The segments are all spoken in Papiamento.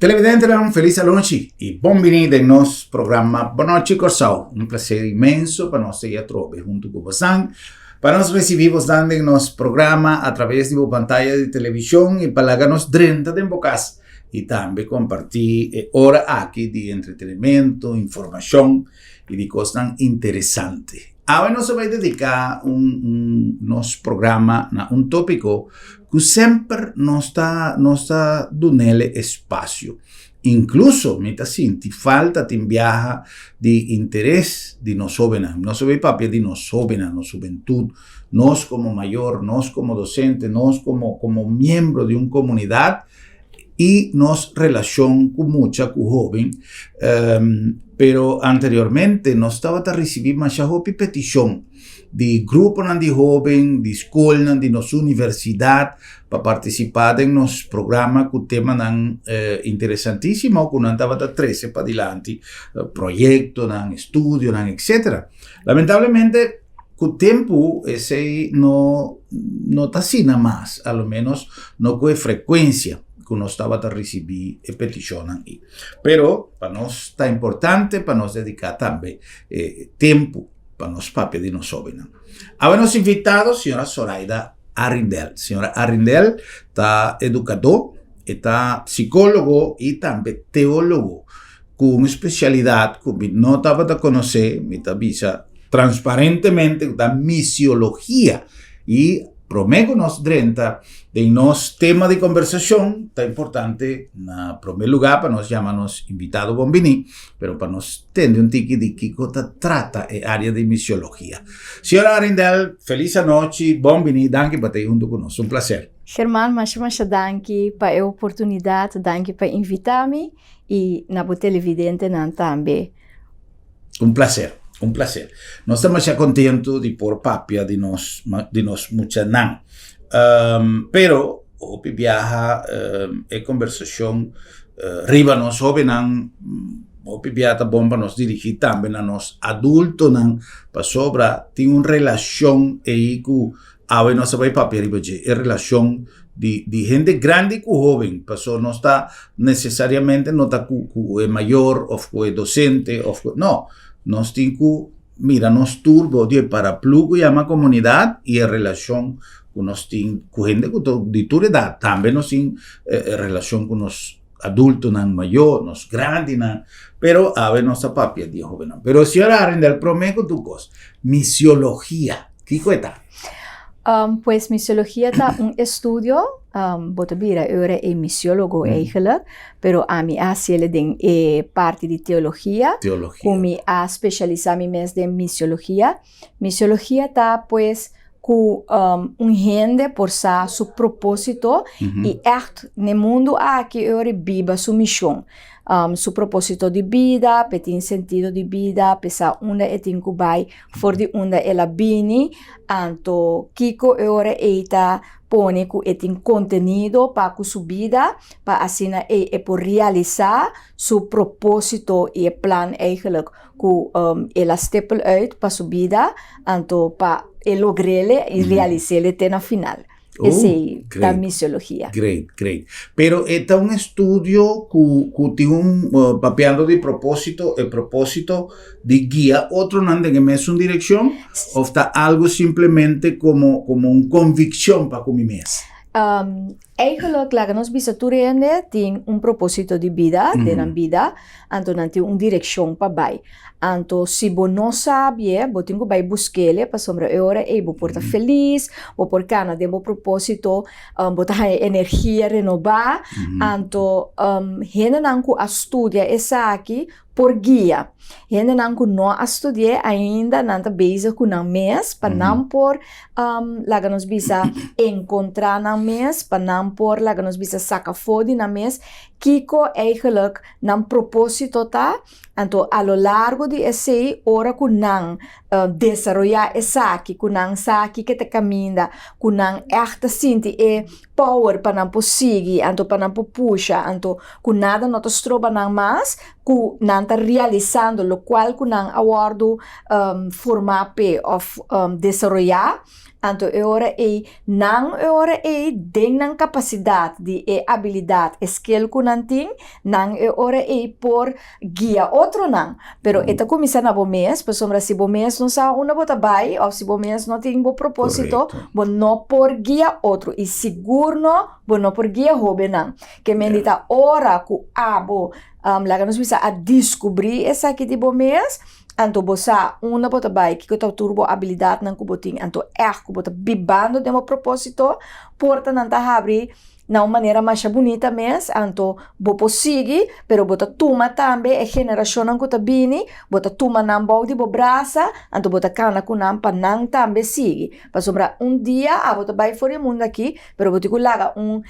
Televidentenan, felis anochi i bon bini den nos programa Bon Nochi Kòrsou. Un plaser inmenso pa nos ta atrobe huntu ku bosan, pa nos risibí bosnan den nos programa a traves di bo pantaya di televishon i pa laga nos drenta den bo kas i tambe kompartí e ora aki di entretenimento, informashon i di kosnan interesante. Awe nos a bai dediká un nos programa na un tópiko ku semper nos ta nos ta dun'el espasio. Inkluso mi ta sinti falta tin biaha di interes di nos hóbennan. Nos a bai papia di nos hóbennan, nos hubentut, nos komo mayor, nos komo dosente, nos komo komo miembro di un komunidat i nos relashon ku mucha, ku hóben. Pero anteriormente nos tabata risibí masha hopi petishon di gruponan di hóben, di skolnan, di nos universidat pa partisipá den nos programa ku temanan interesantísimo ku nan tabata trese padilanti, proyektonan, estudionan, etcétera. Lamentablemente ku tempu esei no no ta asina mas, a lo ménos no ku e frekuensia ku nos tabata risibí e petishonnan ei. Pero pa nos ta importante pa nos dediká tambe e tempu pa nos papia di nos hóbennan. Awe nos invitado señora Soraida Arrindell. Señora Arrindell ta edukadó, e ta psikólogo i tambe teólogo ku un spesialidat ku mi no tabata konosé, mi ta bisa transparentemente ku ta misiologia i promé ku nos drenta den nos tema di kombersashon ta importante na promé lugá pa nos yama nos invitado bon biní, pero pa nos tende un tiki di kiko ta trata e área di misiologia. Señora Arrindell, felis anochi, bon biní, danki pa ta ei huntu ku nos, un plaser. German, masha masha danki pa e oportunidat, danki pa invitá mi i na bo televidentenan tambe. Un placer, un placer. Nos ta masha contento di por papia di nos, di nos muchanan. Um, pero hopi biaha um, e conversacion uh, riba nos hobennan, hopi biaha ta bon pa nos dirigi tambe na nos adultonan, pasobra tin un relacion ei ku Awe nos ta bai papia riba dje, e relashon di di hende grandi ku hóben, paso nos ta nesesariamente no ta ku ku e mayor òf ku e dosente òf ku, no, nos tin ku mira nos tur bou di e paraplu ku yama komunidat i e relashon ku nos tin ku hende ku ta di tur edat, tambe nos tin e relashon ku nos adultonan mayor, nos grandinan, pero awe nos ta papia di e hóbennan. Pero señor Arrindell, promé ku tur kos, misiologia. Kiko e ta? Pues misiologia ta un estudio, bo ta bira e ora e misiologo eigenlijk, pero ami a hasiel den e parti di teologia, ku mi a spesialisá mi mes den misiologia. Misiologia ta pues ku un hende por sa su propósito i ègt n'e mundu aki e ora e biba su mishon. Su propósito di bida, p'e tin sentido di bida, p'e sa unda e tin ku bai For di unda el a bini, anto kiko e ora ei ta pone ku e tin kontenido pa ku su bida, pa asina ei e por realisá su propósito i e plan eigenlijk ku el a stipel uit pa su bida, anto pa e logr'ele i realis'ele te na final. Esei ta misiologia. Great, great. Pero e ta un estudio ku ku tin un papiando di propósito, e propósito di guia otronan den e mesun direkshon òf ta algu simplemente komo komo un konvikshon pa ku mi mes? Eigenlijk laga nos bisa tur hende tin un propósito di bida den nan bida, anto nan tin un direkshon pa bai. Anto si bo no sabie, bo tin ku bai busk'el pasobra e ora ei bo por ta felis, bo por kana den bo propósito, bo ta haña energia renobá. Anto hendenan ku a studia esaki por guia. Hendenan ku no a studi'é ainda nan ta bezig ku nan mes pa nan por laga nos bisa enkontrá nan mes, pa nan por laga nos bisa saka afó di nan mes kiko eigenlijk nan propósito ta. Anto a lo largo di esei ora ku nan desaroyá esaki, ku nan sa kiko ta kaminda, ku nan ègt ta sinti e power pa nan por sigui, anto pa nan por pusha, anto ku nada no ta stroba nan mas, ku nan ta realisando lokual ku nan a wòrdu formá p'e òf desaroyá. Anto e ora ei nan e ora ei den nan kapasidat di e abilidat, e skill ku nan tin, nan e ora ei por guia otronan. Pero e ta kuminsá na bo mes, pasobra si bo mes no sa unda bo ta bai òf si bo mes no tin bo propósito, bo no por guia otro i sigur no bo no por guia hóbennan. Ke men di ta ora ku abo, laga nos bisa, a diskubrí esaki di bo mes, Anto bo sa unda bo ta bai, kiko ta tur bo abilidatnan ku bo tin, anto ègt ku bo ta bibando den bo propósito, portanan ta habri na un manera masha bunita mes, anto bo por sigui, pero bo ta tuma tambe e generashonnan ku ta bini, bo ta tuma nan bou di bo brasa, anto bo ta kana ku nan pa nan tambe sigui. Pasobra un dia abo ta bai for di e mundu aki, pero bo tin ku laga un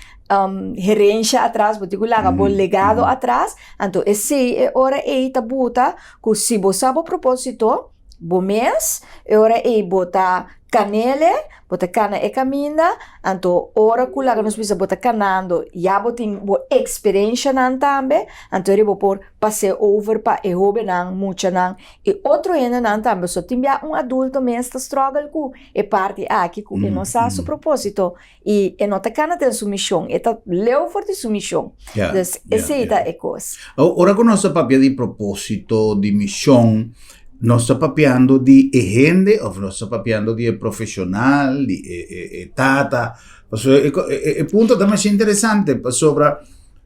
herensha atras, bo tin ku laga bo legado atras, anto esei e ora ei ta buta Ku si bo sa bo propósito, bo mes, e ora ei bo ta kanele, bo ta kana e kaminda, anto ora ku laga nos bisa bo ta kanando, ya bo tin bo eksperenshanan tambe, anto eri bo por pas'é over pa e hóbennan, muchanan i otro hendenan tambe. So tin bia un adulto mes ta struggle ku e parti aki ku e no sa su propósito I e no ta kana den su mishon, e ta leu for di su mishon. Dus esei ta e kos. Ora ku nos ta papia di propósito, di mishon, nos ta papiando di e hende òf nos ta papiando di e profeshonal, di e tata? Pasobra e punto ta masha interesante pasobra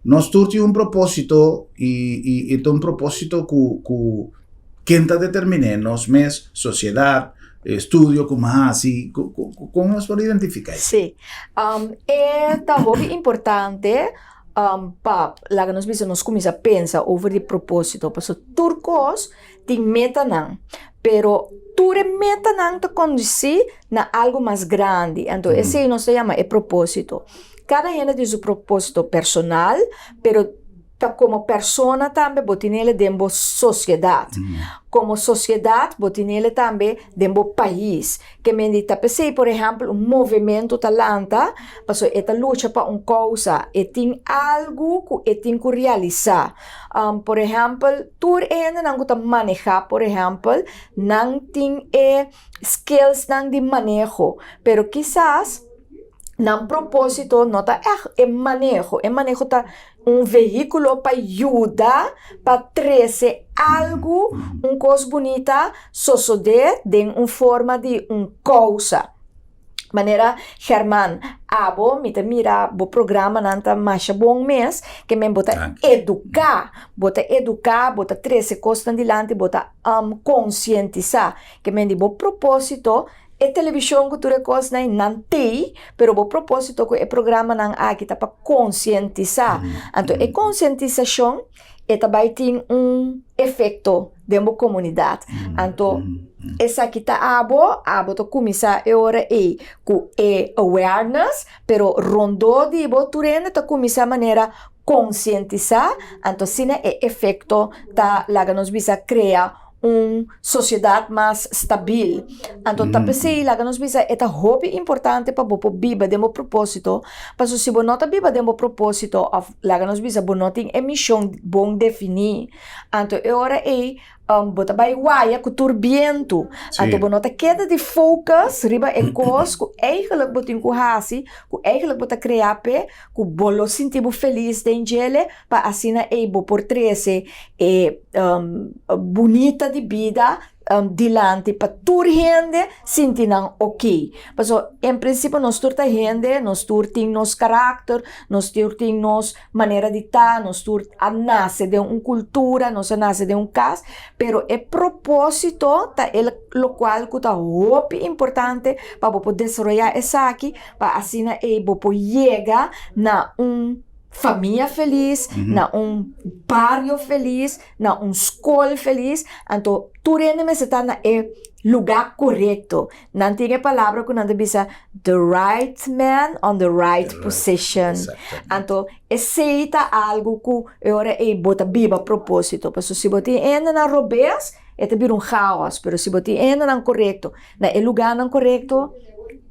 nos tur tin un propósito i e ta un propósito ku ken ta determiné? Nos mes, sosiedat, estudio ku mas hasi, kon nos por identifiká esei? Sí, e ta hopi importante pa laga nos bisa nos kuminsá pensa over di propósito, pasobra tur kos tin metanan, pero tur e metanan ta kondusí na algu mas grandi, anto esei nos ta yama e propósito. Kada hende tin su propósito personal, pero Ta komo persona tambe bo tinele den bo sosiedat. Komo sosiedat bo tinele tambe den bo pais. Ke men di ta p'esei por ehèmpel un movementu ta lanta pasobra e ta lucha pa un kousa, e tin algu ku e tin ku realisá. Por ehèmpel tur e hendenan ku ta manehá por ehèmpel nan tin e skillsnan di maneho pero kisas nan propósito no ta ègt e maneho, e maneho ta un vehíkulo pa yuda pa trese algu, un kos bunita sosodé den un forma di un kousa. Manera German, abo mi ta mira bo programanan ta masha bon mes, ke men bo ta eduká, bo ta eduká, bo ta trese kosnan dilanti, bo ta konsientisá. Ke men di bo propósito E televishon ku tur e kosnan ei nan tei, pero bo propósito ku e programanan aki ta pa konsientisá. Anto e konsientisashon e ta bai tin un efekto den bo komunidat. Anto esaki ta abo, abo ta kuminsá e ora ei ku e awareness, pero rondó di bo tur hende ta kuminsá manera konsientisá, anto asina e efekto ta laga nos bisa krea un sosiedat mas stabil. Anto ta p'esei laga nos bisa e ta hopi importante pa bo por biba den bo propósito, pasobra si bo no ta biba den bo propósito òf laga nos bisa bo no tin e mishon bon definí, anto e ora ei bo ta bai waya ku tur bientu. Anto bo no ta keda di focus riba e kos ku eigelijk bo tin ku hasi, ku eigelijk bo ta krea p'e, ku bo lo sinti bo felis den djele pa asina ei bo por trese e bunita di bida dilanti pa tur hende sinti nan oké. Pasobra en prinsipio nos tur ta hende, nos tur tin nos karakter, nos tur tin nos manera di ta, nos tur a nase den un kultura, nos a nase den un kas, pero e propósito ta e lokual ku ta hopi importante pa bo por desaroyá esaki pa asina ei bo por yega na un famia felis, na un bario felis, na un skol felis, anto tur hende mester ta na e lugá korekto. Nan tin e palabra ku nan ta bisa the right man on the right position. Anto esei ta algu ku e ora ei bo ta biba propósito. Pasobra si bo tin hendenan robes e ta bira un chaos, pero si bo tin hendenan korekto na e lugánan korekto.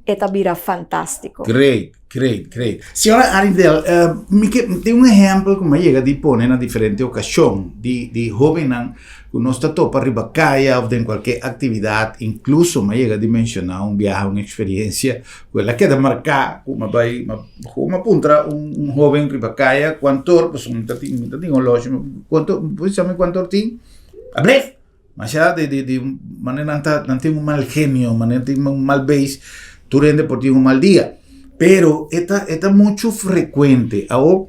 E ta bira fantástiko. Great, great, great. Señora Arindel, mi ke tin un ehèmpel ku mi a yega di pone na diferente okashon di di hóbennan ku nos ta topa riba kaya òf den kualke aktividat, inkluso mi a yega di menshoná un biaha un eksperensia ku el a keda marká ku mi a bai ku mi a puntra un hóben riba kaya kuantor, pasobra mi ta tin mi ta tin oloshi, kuantu bo sa mi kuantor tin? A blef! Masha di di di manera nan ta nan tin un mal genio, manera tin un mal beis, tur hende por tin un mal dia. Pero e ta e ta mucho frekuente. Awor,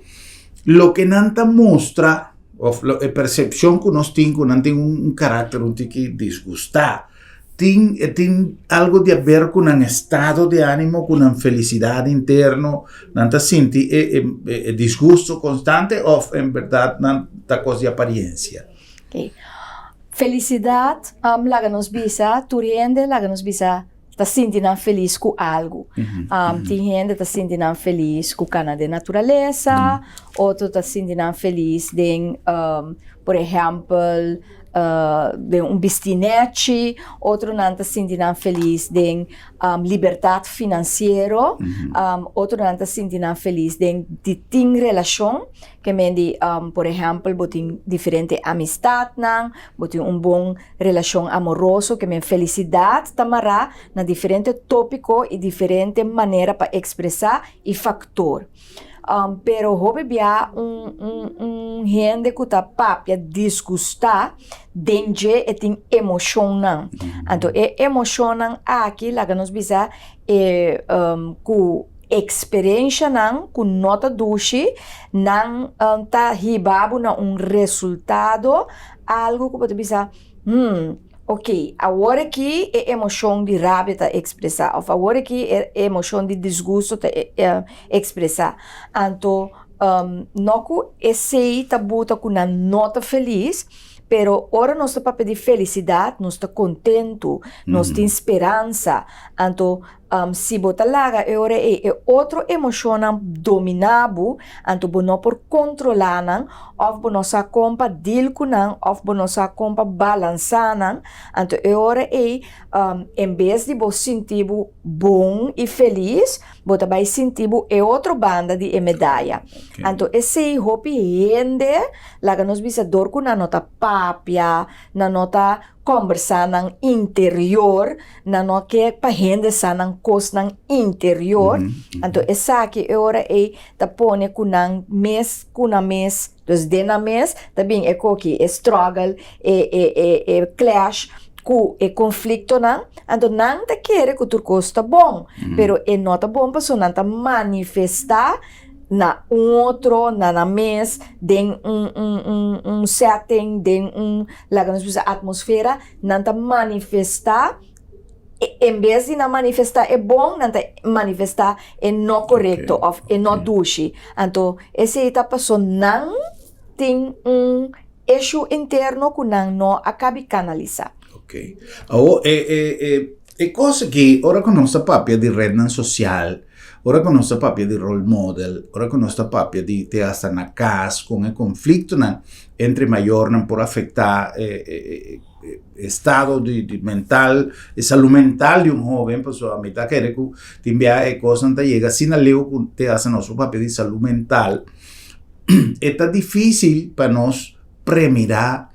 loke nan ta mustra òf lo e persepshon ku nos tin ku nan tin un karakter un tiki disgustá, tin e tin algu di aber ku nan estado di animo, ku nan felisidat interno, nan ta sinti e e e disgusto konstante òf en bèrdat nan ta kos di apariensia? Ok. Felisidat, laga nos bisa, tur hende laga nos bisa ta sinti nan felis ku algu. Tin hende ta sinti nan felis ku kana den naturalesa, otro ta sinti nan felis den, por ehèmpel, den un bisti nèchi, otronan ta sinti nan felis den libertat finansiero, otronan ta sinti nan felis den di tin relashon. Ke men di, por ehèmpel, bo tin diferente amistatnan, bo tin un bon relashon amoroso, ke men felisidat ta mará na diferente tópiko i diferente manera pa ekspresá i faktor. Pero hopi bia un un un hende ku ta papia disgustá, den dje e tin emoshonnan. Anto e emoshonnan aki laga nos bisa e ku eksperenshanan ku no ta dushi, nan ta hiba bo na un resultado, algu ku bo ta bisa, hmm, ok, awor aki e emoshon di rabia ta ekspresá òf awor aki e emoshon di disgusto ta ekspresá. Anto no ku esei ta buta ku nan no ta felis, pero ora nos ta papia di felisidat, nos ta kontentu, nos tin speransa. Anto si bo ta laga e ora ei e otro emoshonnan dominá bo, anto bo no por kontrolá nan òf bo no sa kon pa dil ku nan òf bo no sa kon pa balansá nan, anto e ora ei en bes di bo sinti bo bon i felis, bo ta bai sinti bo e otro banda di e medaya. Anto esei hopi hende, laga nos bisa dor ku nan no ta papia, nan no ta Kombersá nan interior, nan no ke pa hende sa nan kosnan interior, anto esaki e ora ei ta pone ku nan mes ku nan mes, dus den nan mes ta bin e koki, e struggle, e e e e clash ku e konfliktonan, anto nan ta kere ku tur kos ta bon, pero e no ta bon pasobra nan ta manifestá na un otro, na nan mes, den un un un un setting, den un laga nos bisa atmosfera, nan ta manifestá, en bes di nan manifestá e bon, nan ta manifestá e no korekto òf e no dushi. Anto esei ta paso nan tin un issue interno ku nan no a kabi kanalisá. Ok. Awor e e e e kos aki, ora ku nos ta papia di retnan sosial, Ora ku nos ta papia di role model, ora ku nos ta papia di te hasta na kas kon e konfliktonan entre mayornan por afektá e estado di di mental, e salú mental di un hóben, pasobra mi ta kere ku tin bia e kosnan ta yega asina leu ku te hasta nos por papia di salú mental. E ta difísil pa nos premirá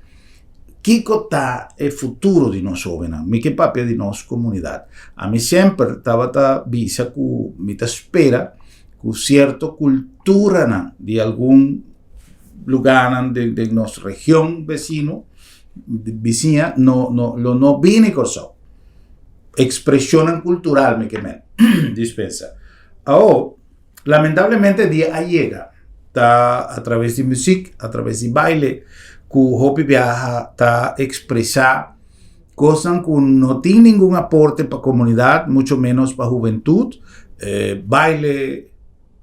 Kiko ta e futuro di nos hóbennan? Mi ke papia di nos komunidat. Ami semper tabata bisa ku mi ta spera ku sierto kulturanan di algun lugánan den den nos region besino, bisiña, no no lo no bini Kòrsou. Ekspreshonnan kultural mi ke men. Dispensa. Awor. Lamentablemente dia a yega ta a traves di muziek, a traves di baile ku hopi biaha ta ekspresá kosnan ku no tin ningun aporte pa komunidat, mucho menos pa hubentut. Baile,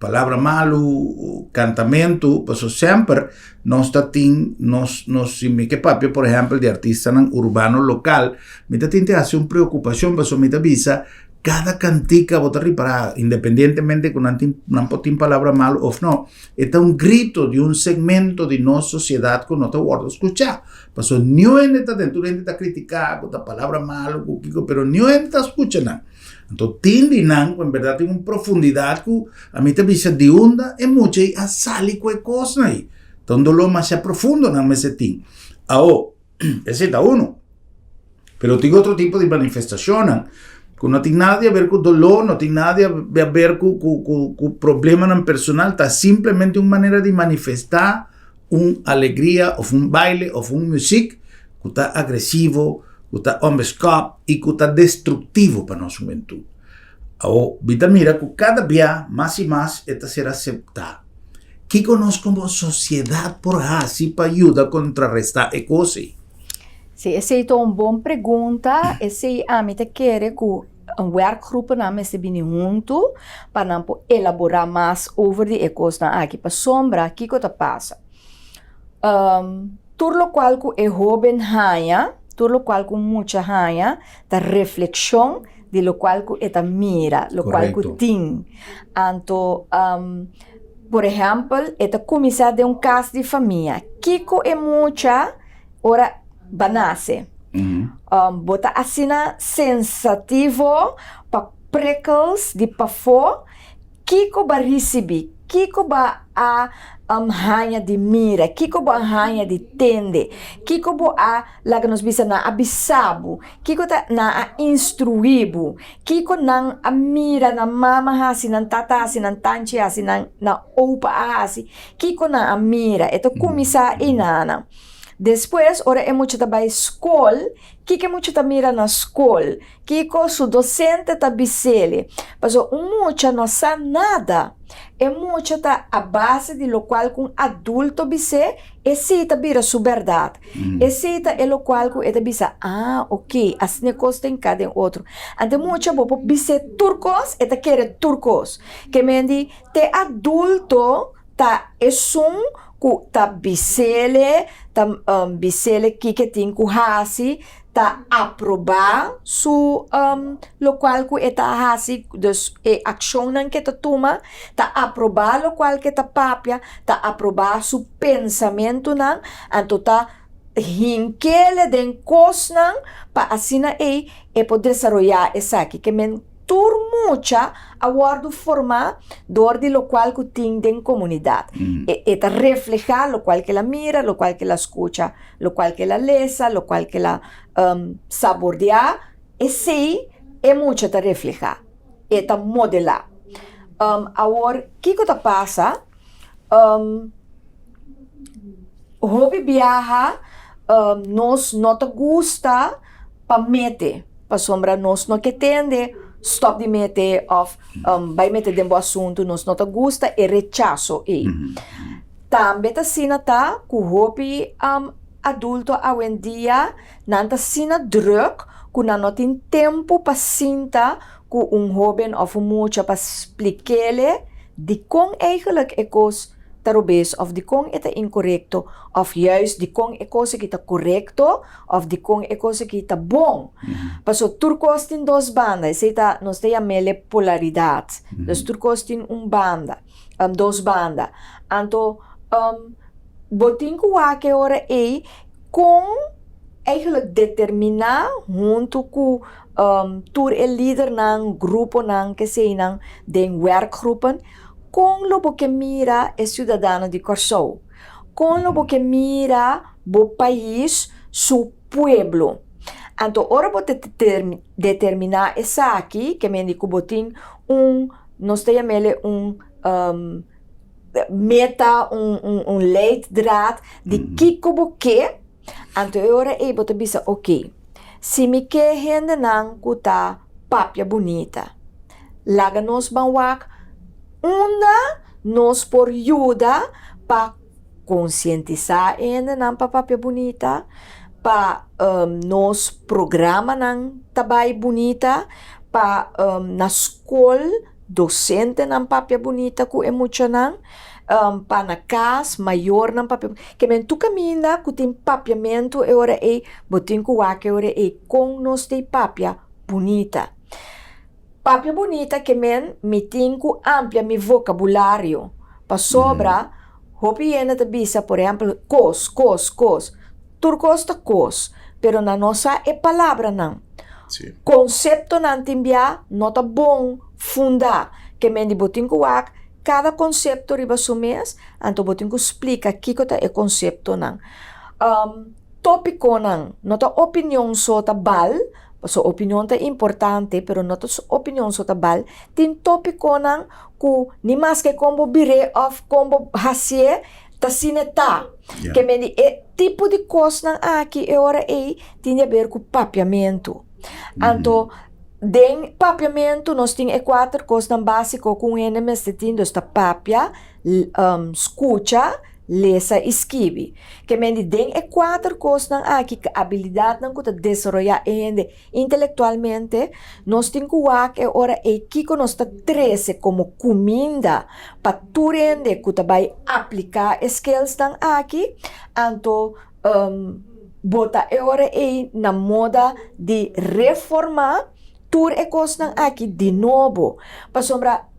palabra malu, kantamentu, pasobra semper nos ta tin nos nos si mi ke papia por ehèmpel di artistanan urbano lokal, mi ta tin te hasi un preokupashon pasobra mi ta bisa Kada kantika bo ta ripará, independientemente ku nan tin nan por tin palabra malu òf no, e ta un grito di un segmento di nos sosiedat ku no ta wòrdu skuchá. Pasobra niun hende ta den, tur hende ta kritiká ku ta palabra malu, ku kiko, pero niun hende ta skucha nan. Anto tin di nan ku en bèrdat tin un profundidat ku ami ta bisa di unda e mucha ei a sali ku e kosnan ei. Ta un doló masha profundo nan mester tin. Awo, esei ta unu. Pero tin otro tipo di manifestashonnan ku no tin nada di haber ku doló, no tin nada di haber ku ku ku ku problemanan personal, ta simplemente un manera di manifestá un alegria òf un baile òf un muzik ku ta agresivo, ku ta ònbeskòp i ku ta destruktivo pa nos hubentut. Awor, mi ta mira ku kada bia mas i mas e ta ser aseptá. Kiko nos komo sosiedat por hasi pa yuda kontrarestá e kos ei? Sí, esei ta un bon pregunta. Esei ami ta kere ku un werkgroepennan mester bini huntu pa nan por elaborá mas over di e kosnan aki. Pasobra kiko ta pasa? Tur lokual ku e hóben haña, tur lokual ku mucha haña ta reflekshon di lokual ku e ta mira, lokual ku tin. Anto, por ehèmpel, e ta kuminsá den un kas di famia. Kiko e mucha ora ba nase? Bo ta asina sensativo pa prikkels di pafó. Kiko bo a risibí? Kiko bo a haña di mira? Kiko bo a haña di tende? Kiko bo a, laga nos bisa, nan a bisa bo? Kiko ta nan a instruí bo? Kiko nan a mira nan mama hasi, nan tata hasi, nan tanchi hasi, nan nan opa a hasi? Kiko nan a mira? E ta kuminsá einanan. Despues, ora e mucha ta bai skol, kiko e mucha ta mira na skol? Kiko su docente ta bis'ele? Pasobra un mucha no sa nada. E mucha ta a base di locual cu un adulto bis'é, esey ta bira su berdad. Esey ta e locual cu e ta bisa, ah, ok, asina e cos ta hinca den otro. Anto e mucha bo por bis'é tur cos, e ta kere tur cos. Ke men di, te adulto ta esun ku ta bis'ele, ta bis'ele kiko e tin ku hasi, ta aprobá su lokual ku e ta hasi, dus e akshonnan ku e ta tuma, ta aprobá lokual ku e ta papia, ta aprobá su pensamentunan, anto ta hink'ele den kosnan pa asina ei e por desaroyá esaki. Ke men tur mucha a wòrdu formá dor di lokual ku tin den komunidat. E ta reflehá lokual ku el a mira, lokual ku el a skucha, lokual ku el a lesa, lokual ku el a sabordeá, esei e mucha ta reflehá, e ta modelá. Awor, kiko ta pasa? Hopi biaha nos no ta gusta pa mete, pasobra nos no ke tende stòp di mete òf bai mete den bo asuntu, nos no ta gusta e rechaso ei. Tambe ta asina ta ku hopi adulto awendia nan ta asina drùk ku nan no tin tempu pa sinta ku un hóben òf un mucha pa splik'é dikon eigentlik e kos ta robes òf dikon e ta inkorekto òf juist dikon e kos aki ta korekto òf dikon e kos aki ta bon. Pasobra tur kos tin dos banda, esei ta nos ta yam'é polaridat. Dus tur kos tin un banda. Dos banda. Anto bo tin ku wak e ora ei kon eigenlijk determiná huntu ku tur e lidernan, gruponan, keseinan den werkgroepen, kon lo bo ke mira e siudadano di Kòrsou? Kon lo bo ke mira bo pais su pueblo? Anto ora bo ta determiná esaki, ke mende ku bo tin un Nos ta yam'ele un meta, un leidraad di kiko bo ke, anto e ora ei bo ta bisa oke, si mi ke hendenan ku ta papia bunita, laga nos ban wak unda nos por yuda pa konsientisá e hendenan pa papia bunita, pa nos programanan ta bai bunita, pa na skol dosentenan papia bunita ku e muchanan, pa na kas mayornan papia bunita. Ke men tur kaminda ku tin papiamentu e ora ei bo tin ku wak e ora ei kon nos ta papia bunita. Papia bunita ke men mi tin ku amplia mi vokabulario pasobra hopi hende ta bisa por ehempel kos kos kos tur kos ta kos pero nan no sa e palabranan. Sí. Konseptonan tin bia no ta bon fundá. Ke men di bo tin ku wak kada konsepto riba su mes, anto bo tin ku splika kiko ta e konseptonan. Tópikonan no ta opinion so ta bal, pasobra opinion ta importante, pero no ta opinion so ta bal. Tin tópikonan ku ni maske kon bo bir'é òf kon bo hasié, ta asina e ta. Ke men di e tipo di kosnan aki e ora ei tin di aber ku papiamentu. Anto den papiamentu nos tin e kuater kosnan básiko ku un hende mester tin, dus ta papia, skucha, lesa i skibi. Ke men di den e kuater kosnan aki, abilidatnan ku ta desaroyá e hende Intelektualmente, nos tin ku wak e ora ei kiko nos ta trese komo kuminda pa tur hende ku ta bai apliká e skillsnan aki, anto bo ta e ora ei na moda di reformá tur e kosnan aki di nobo. Pasobra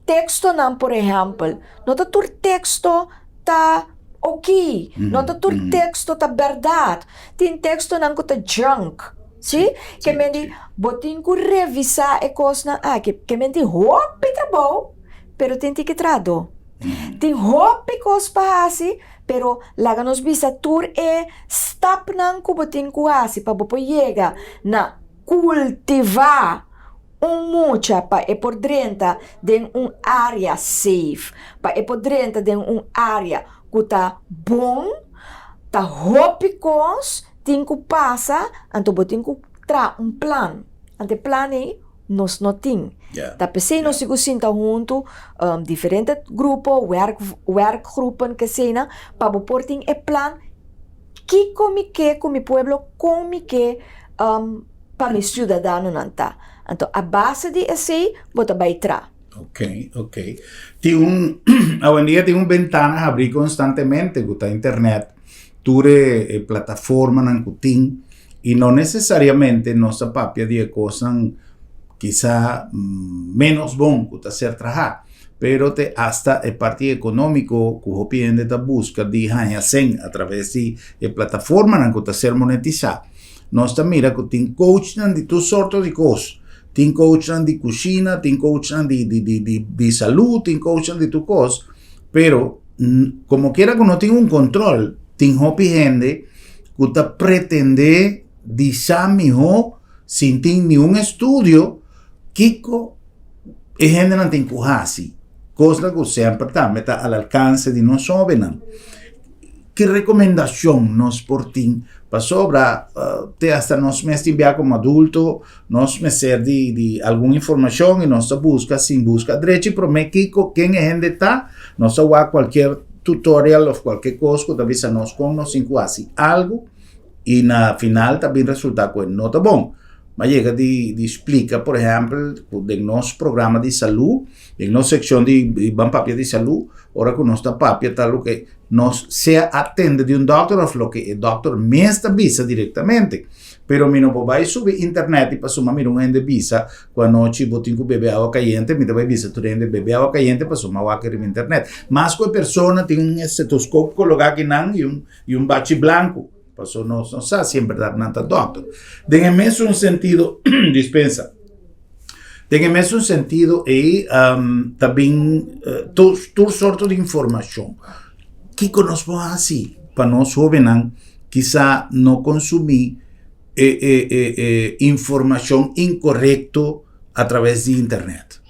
Tekstonan, por ehèmpel, no ta tur teksto ta oké, no ta tur teksto ta bèrdat. Tin tekstonan ku ta junk, sí? Ke men di, bo tin ku revisá e kosnan aki. Ke men tin hopi trabou, pero tin tiki trahadó. Tin hopi kos pa hasi, pero laga nos bisa tur e stapnan ku bo tin ku hasi pa bo por yega na kultivá un mucha pa e por drenta den un área safe, pa e por drenta den un área ku ta bon, ta hopi kos tin ku pasa, anto bo tin ku traha un plan. Anto e plan ei nos no tin. Ta p'esei nos tin ku sinta huntu, diferente grupo, wèrk wèrkgroepen keseinan, pa bo por tin e plan kiko mi ke ku mi pueblo, kon mi ke pa mi ciudadanonan ta. Anto a base di esey bo ta bay tra. Ok, ok. Tin un, awendia tin un bentana habrí konstantemente ku ta internet, tur e e plataformanan ku tin i no nesesariamente nos ta papia di e kosnan kisa ménos bon ku ta ser trahá, pero te asta e parti ekonómiko ku hopi hende ta buska di haña sèn atraves di e plataformanan ku ta ser monetisá. Nos ta mira ku tin coachnan di tur sorto di kos. Tin coachnan di kushina, tin coachnan di di di di di salú, tin coachnan di tur kos. Pero komokiera ku no tin un kontrol, tin hopi hende ku ta pretendé di sa mihó sin tin niun estudio kiko e hendenan tin ku hasi. Kosnan ku semper tambe ta al alkanse di nos hóbennan. Ki rekomendashon nos por tin pasobra te hasta nos mes tin bia komo adulto nos mester di di algun informashon i nos ta buska sin buska drechi promé kiko ken e hende ta nos ta wak kualkier tutorial òf kualke kos ku ta bisa nos kon nos tin ku hasi algu i na final ta bin resulta ku e no ta bon. Mi a yega di di splika por ehèmpel ku den nos programa di salú den nos sekshon di Ban Papia di Salú ora ku nos ta papia ta loke nos sea a tende di un dòkter òf loke e dòkter mes ta bisa direktamente. Pero mi no por bai subi internet i pasobra mi mira un hende bisa ku anochi bo tin ku bebe awa kayente, mi ta bai bisa tur hende bebe awa kayente pasobra mi a wak riba internet. Mas ku e persona tin un stetoskop kologá akinan i un i un bachi blanku. Pasobra nos no sa si en bèrdat nan ta dòkter. Den e mesun sentido, dispensa, den e mesun sentido ei ta bin tur tur sorto di informashon. Kiko nos por hasi pa nos hóbennan kisa no konsumí e e e e informashon inkorekto atraves di internet?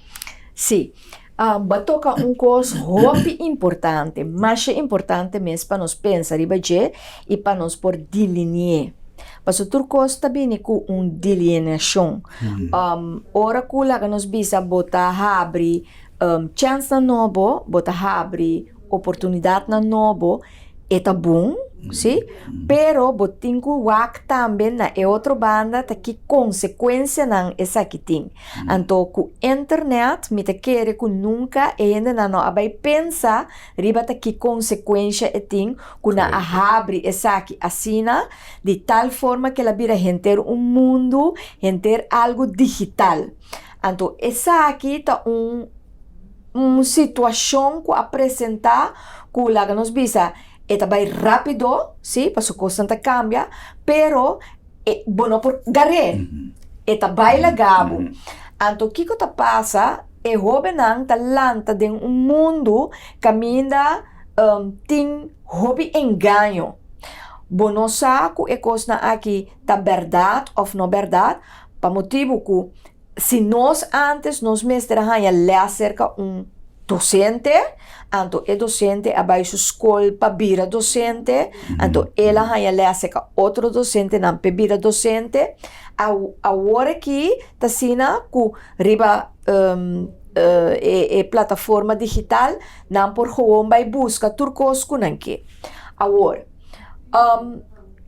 Sí. Bo a toka un kos hopi importante, masha importante mes pa nos pensa riba dje i pa nos por diline'é. Pasobra tur kos ta bini ku un dilineashon. Ora ku laga nos bisa bo ta habri chènsnan nobo, bo ta habri oportunidatnan nobo, e ta bon, sí, pero bo tin ku wak tambe na e otro banda ta ki konsekuensianan esaki tin. Anto ku internet mi ta kere ku nunka e hendenan no a bai pensa riba ta ki konsekuensha e tin ku nan a habri esaki asina di tal forma ku el a bira henter un mundu, henter algu digital. Anto esaki ta un. Un situashon ku a presentá ku laga nos bisa e ta bai rápido, sí, pasobra kosnan ta kambia, pero e bo no por gar'é. E ta bai laga bo. Anto kiko ta pasa, e hóbennan ta lanta den un mundu kaminda tin hopi engaño. Bo no sa ku e kosnan aki ta bèrdat òf no bèrdat, pa motibu ku si nos ántes nos mester a haña lès serka un dosente, anto e dosente a bai su skol pa bira dosente, anto el a haña lès serka otro dosentenan p'e bira dosente. Awor aki ta asina ku riba e plataforma digital nan por gewoon bai buska tur kos ku nan ke. Awor,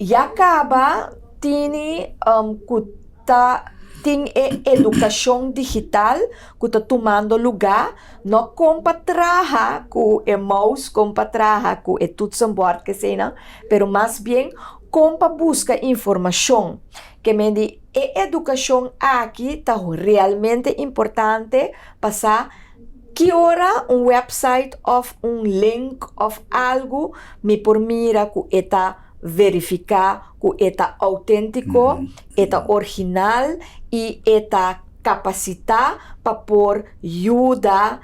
ya kaba tini ku ta tin e edukashon digital ku ta tumando lugá, no kon pa traha ku e mouse, kon pa traha ku e toetsenbord keseinan, pero mas bien kon pa buska informashon. Ke men di e edukashon aki ta realmente importante pa sa ki ora un website òf un link òf algu mi por mira ku e ta verifiká ku e ta outéntiko, e ta original i e ta kapasitá pa por yuda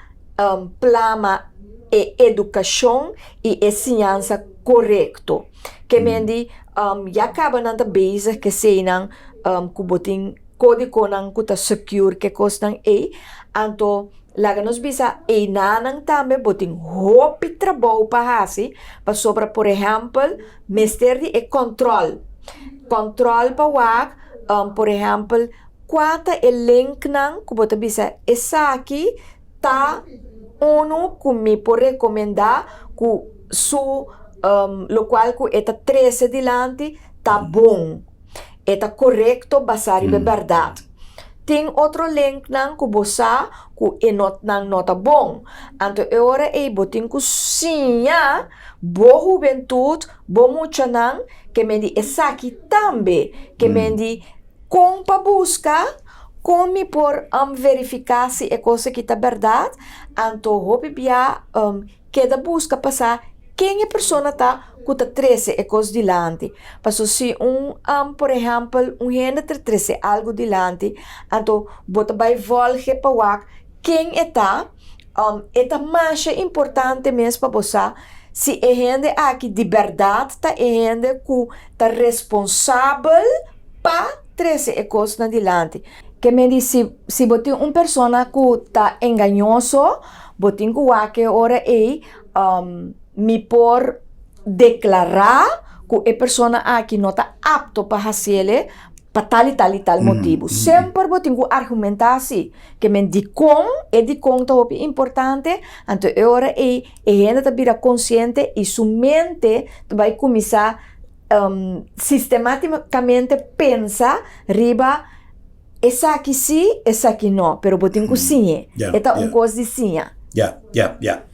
plama e edukashon i e siñansa korekto. Ke men di ya kaba nan ta bezig ku eseinan ku bo tin kódigonan ku ta secure ke kosnan ei, anto laga nos bisa einanan tambe bo tin hopi trabou pa hasi pasobra por ehèmpel mester di e kòntròl, kòntròl pa wak por ehèmpel kua ta e linknan ku bo ta bisa esaki ta unu ku mi por rekomendá ku su lokual ku e ta trese dilanti ta bon. E ta korekto basá riba e bèrdat. Tin otro linknan ku bo sa ku e notnan no ta bon. Anto e ora ei bo tin ku siña bo hubentut, bo muchanan, ke men di esaki tambe. Ke men di kon pa buska, kon mi por verifiká si e kos aki ta bèrdat. Anto hopi bia Keda buska pa sa ken e persona ta ku ta trese e kos dilanti. Paso si un, por ehèmpel, un hende ta trese algu dilanti, anto bo ta bai vòlge pa wak ken e ta. E ta masha importante mes pa bo sa si e hende aki di bèrdat ta e hende ku ta responsabel pa trese e kosnan dilanti. Ke men di si si bo tin un persona ku ta engañoso, bo tin ku wak e ora ei mi por deklará ku e persona aki no ta apto pa hasiel pa tal i tal i tal motibu. Semper bo tin ku argumentá si. Ke men dikon, e dikon ta hopi importante, anto e ora ei e hende ta bira konsiente i su mente ta bai kuminsá sistematicamente pensa riba esaki si, esaki no, pero bo tin cu siñ'e. E ta un cos di siña. Ya, ya, ya.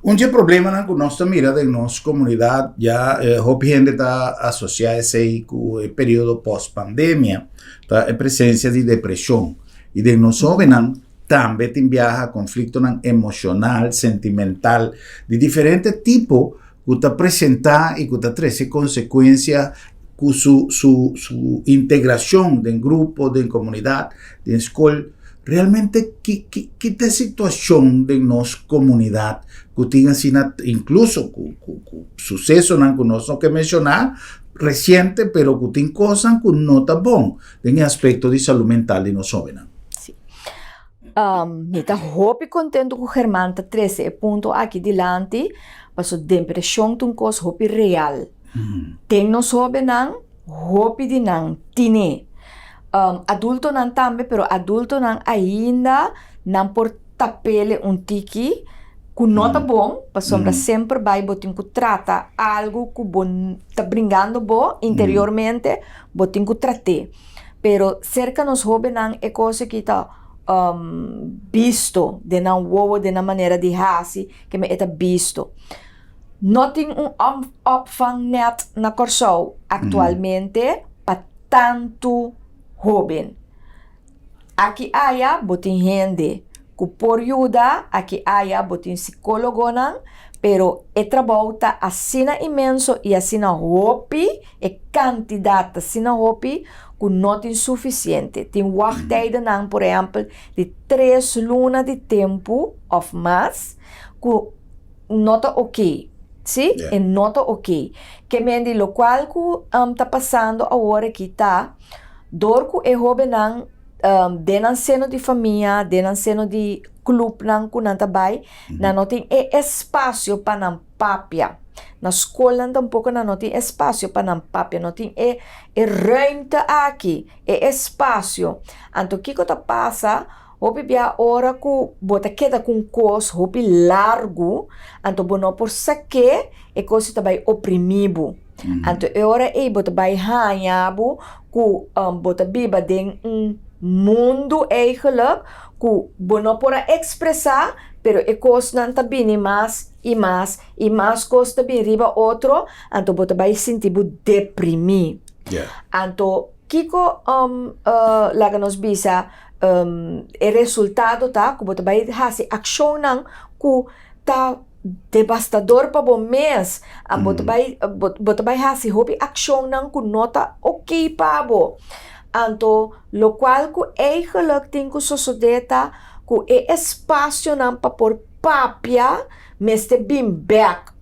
Un dje problemanan cu nos ta mira den nos comunidad, ya hopi hende ta asocia esey cu e periodo post pandemia, ta e presencia di depresion. Y den nos hobennan tambe tin biaha conflictonan emocional, sentimental, di diferente tipo, ku ta presentá i ku ta trese konsekuensia ku su su su integrashon den grupo, den komunidat, den skol. Realmente ki ki ki ta e situashon den nos komunidat ku tin asina inkluso ku ku ku susesonan ku nos no ke menshoná resiente pero ku tin kosnan ku no ta bon den e aspekto di salú mental di nos hóbennan? Sí. Mi ta hopi kontentu ku German ta trese e punto aki dilanti, paso depreshon ta un kos hopi real. Den nos hóbennan, hopi di nan tine. Adultonan tambe, pero adultonan ainda nan por tap'el un tiki ku no ta bon, pasobra semper bai bo tin ku trata algu ku bo ta bringando bo interiormente, bo tin ku trat'é. Pero serka nos hóbennan e kos aki ta bisto den nan wowo, den nan manera di hasi, ke men e ta bisto. No tin un opvangnet na Kòrsou aktualmente pa tantu hóben. Aki aya bo tin hende ku por yuda, aki aya bo tin sikólogonan, pero e trabou ta asina inmenso i asina hopi, e kantidat ta asina hopi. ku no tin sufisiente. Tin wachttijdennan, por ehèmpel, di tres luna di tempu òf mas ku no ta oké. Sí, e no ta oké. Ke men di lokual ku ta pasando awor aki ta dor ku e hóbennan den nan seno di famia, den nan seno di klupnan ku nan ta bai, nan no tin e espasio pa nan papia. Na skolnan tampoko nan no tin espasio pa nan papia, no tin e e ruimte aki, e espasio. Anto kiko ta pasa? Hopi bia ora ku bo ta keda ku un kos hopi largu, anto bo no por sak'é, e kos ta bai oprimí bo. Anto e ora ei bo ta bai haña bo ku bo ta biba den un mundu eigenlijk ku bo no por a ekspresá, pero e kosnan ta bini mas i mas i mas kos ta bini riba otro, anto bo ta bai sinti bo deprimí. Anto kiko laga nos bisa e resultado ta ku bo ta bai hasi akshonnan ku ta debastador pa bo mes. Bo ta bai bo ta bai hasi hopi akshonnan ku no ta oké pa bo. Anto lokual ku eigelijk tin ku sosodé ta ku e espasionan pa por papia mester bin bèk.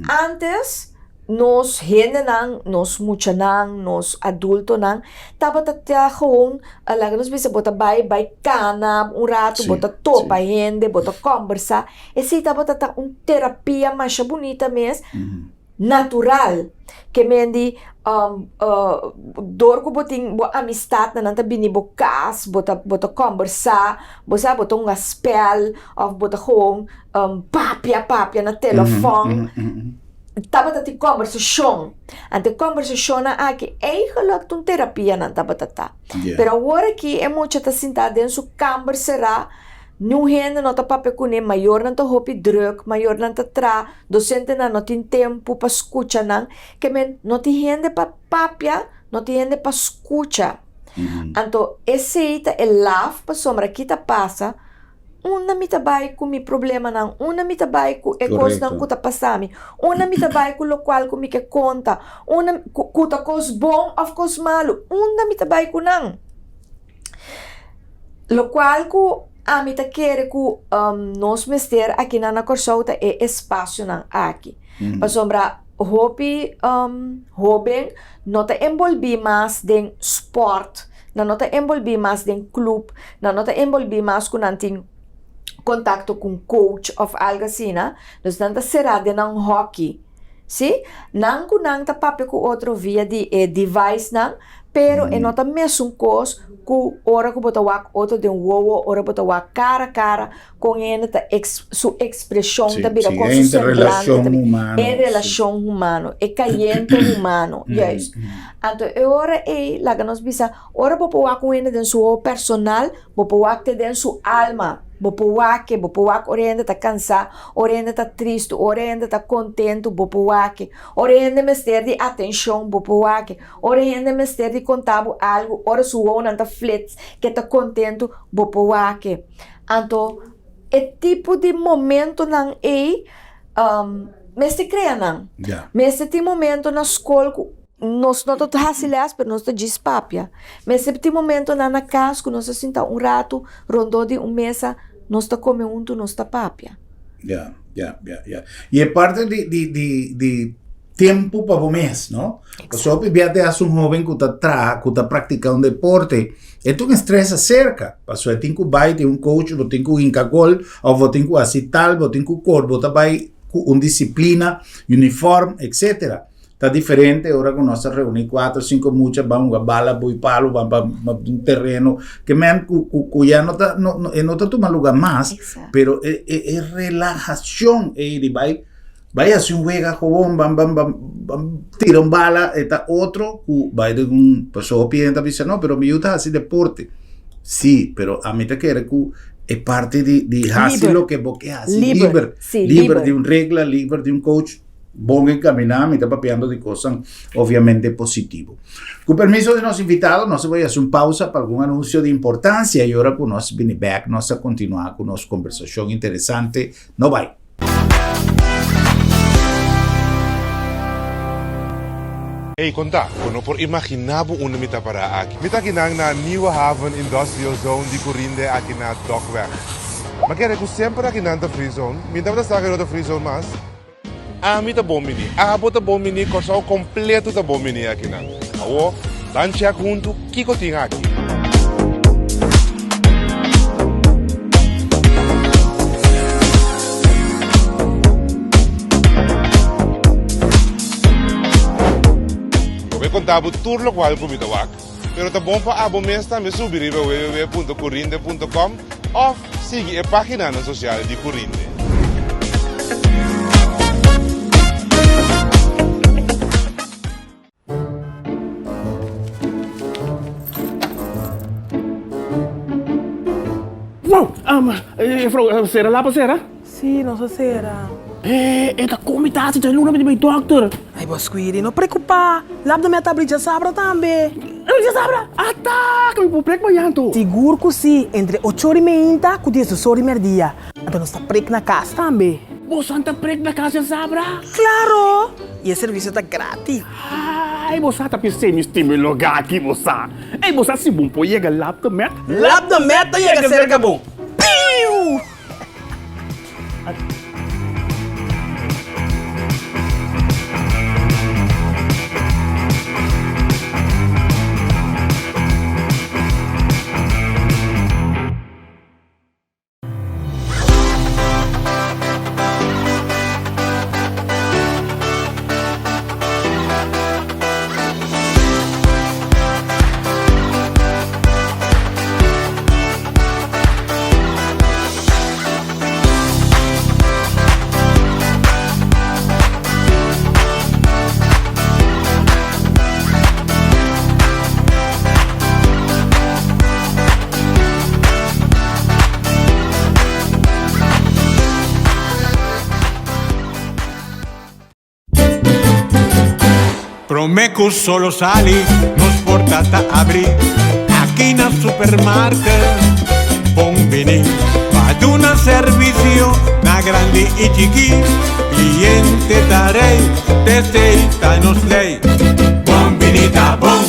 Antes Nos hendenan, nos muchanan, nos adultonan tabata ta gewoon, laga nos bisa bo ta bai bai kana un rato, bo ta topa hende, bo ta kòmbersá. Esei tabata ta un terapia masha bunita mes, natural. Ke men di dor ku bo tin bo amistatnan, nan ta bini bo kas, bo ta bo ta kòmbersá, bo sa bo ta hunga spèl òf bo ta gewoon papia papia na telefòn. Tabata tin kòmbersashon. Anto e kòmbersashonnan aki eigenlijk ta un terapia nan tabata ta. Pero awor aki e mucha ta sintá den su kamber será, niun hende no ta papia kuné, mayornan ta hopi drùk, mayornan ta traha, dosentenan no tin tempu pa skucha nan, ke men no tin hende pa papia, no tin hende pa skucha. Anto esei ta e laf pasobra ki ta pasa. Unda mi ta bai ku mi problemanan? Unda mi ta bai ku e kosnan ku ta pasa mi? Unda mi ta bai ku lokual ku mi ke konta? Unda ku ta kos bon òf kos malu? Unda mi ta bai ku nan? Lokual ku ami ta kere ku nos mester akinan na Kòrsou ta e espasionan aki. Pasobra hopi hóben no ta enbolbí mas den spòrt. Nan no ta enbolbí mas den club, nan no ta enbolbí mas ku nan tin kontakto ku un coach òf algu asina. Dus nan ta será den nan hòki, sí. Nan ku nan ta papia ku otro via di e devicenan, pero e no ta mesun kos ku ora ku bo ta wak otro den wowo, ora bo ta wak kara kara kon hende ta su ekspreshon ta bira, kon su semblante ta bira. E relashon humano, e kayente humano, juist. Anto e ora ei laga nos bisa, ora bo por wak un hende den su hopi personal, bo por wak te den su alma, bo por wak-e, bo por wak ora e hende ta kansá, ora e hende ta tristu, ora e hende ta kontentu, bo por wak-e. Ora e hende mester di atenshon, bo por wak-e. Ora e hende mester di konta bo algu, ora su wowonan ta flits, ke ta kontentu, bo por wak-e. Anto e tipo di momentonan ei mester krea nan. Mester tin momento na skol ku nos no ta hasi lès pero nos ta djis papia. Mester tin momentonan na kas ku nos ta sinta un ratu rondó di un mesa, nos ta kome huntu, nos ta papia. Ya, ya, ya, ya. I e parti di di di di tempu pa bo mes, no? Pasobra hopi bia te haci un hoben cu ta traha, cu ta practica un deporte, e ta un estrés acerca, pasobra e tin cu bay tin un coach, bo tin cu hinca gol, of bo tin cu haci tal, bo tin cu cor, bo ta bay cu un disciplina, uniform, etcetera. Ta diferente ora cu nos ta reuni cuatro, cinco mucha, ban hunga bala, bui palo, ban pa un terreno, ke men cu, cu, cu ya no ta, no, no, e no ta tuma lugar mas, pero e, e, e relajacion ey di bay Bai hasi un wega gewoon, ban ban ban ban tira un bala, e ta otro ku bai den un, pasobra hopi hende ta bisa no, pero mi yu ta hasi deporte. Si, pero ami ta kere ku e parti di di hasi Liber. loke bo ke hasi Liber, liber, si, liber liber. di un regla, liber di un coach, bon encaminá, mi ta papiando di kosnan obviamente positivo. Ku permiso di nos invitado, nos a bai hasi un pausa pa algun anuncio di importancia i ora ku nos bini bèk nos ta kontinuá ku nos kombersashon interesante. No bai! Ey, konta, bo no por imaginá bo unda mi ta pará aki. Mi ta akinan na Nieuwe Haven Industrial Zone di Curinde aki na Dokweg. M'a kere ku semper akinan ta free zone. Mi tabata sa ku e no ta free zone mas. Ami ta bon bini, abo ta bon bini, Kòrsou kompleto ta bon bini akinan. Awor, ban chèk huntu kiko tin aki. Lo bo konta bo tur lokual ku mi ta wak, pero ta bon pa abo mes tambe subi riba www.curinde.com òf sigui e páginanan sosial di Curinde. Wow! Juffrouw, sera lapa sera? Sí, nos a sera. E, e ta kon mi ta hasi dje luna mi ta bai dokter. Ay, bo Squiri, no preocupa. Lap de mi a ta abri djasabra tambe. Abri djasabra? Ata! Ku mi por prek mañan anto? Sigur ku sí, entre ocho ora i meinta ku diesdos ora i merdia. Anto nos ta prek na kas tambe. Boso ta prek na kas djasabra? Claro! I e servisio ta gratis. Ay, bo sa ta pis'é mi stima e lugá aki, bo sa. Ey, bo sa si bon por yega Lap de Met? Lap de Met ta yega serka bo. Piu! Prome cu solo sali, nos porta ta abri aki na supermarket. Bon bini pa duna servicio na grandi y chiki. Cliente ta rey, t'esey ta nos ley. Bon bini ta bon,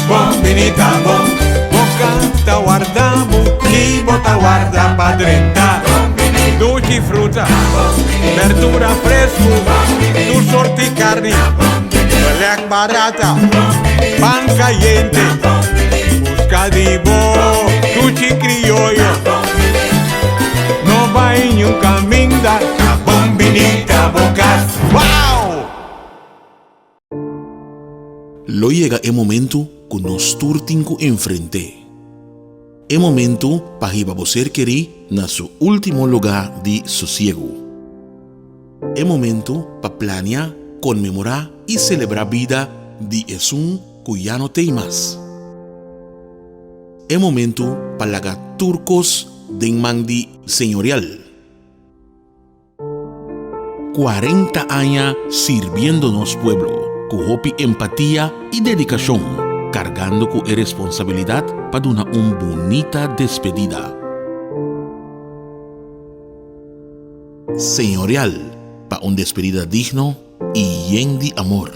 bon bini ta bon. Boca ta warda bo y bo ta warda pa drenta. Dushi fruta, berdura fresco, tur sorti carni, belek barata, pan cayente. Busca di bo dushi crioyo. No bay niun caminda, ta bon bini ta bo cas. Wow! Lo yega e momentu ku nos tur tin ku enfrent'é. E momentu pa hiba bo ser kerí na su último lugá di sosiegu. E momentu pa plania, konmemorá i selebrá bida di esun ku ya no t'ei mas. E momentu pa laga tur kos den man di Señorial. 40 aña sirbiendo nos pueblo ku hopi empatia i dedikashon, kargando ku e responsabilidat pa duna un bunita despedida. Señorial pa un despedida digno i yen di amor.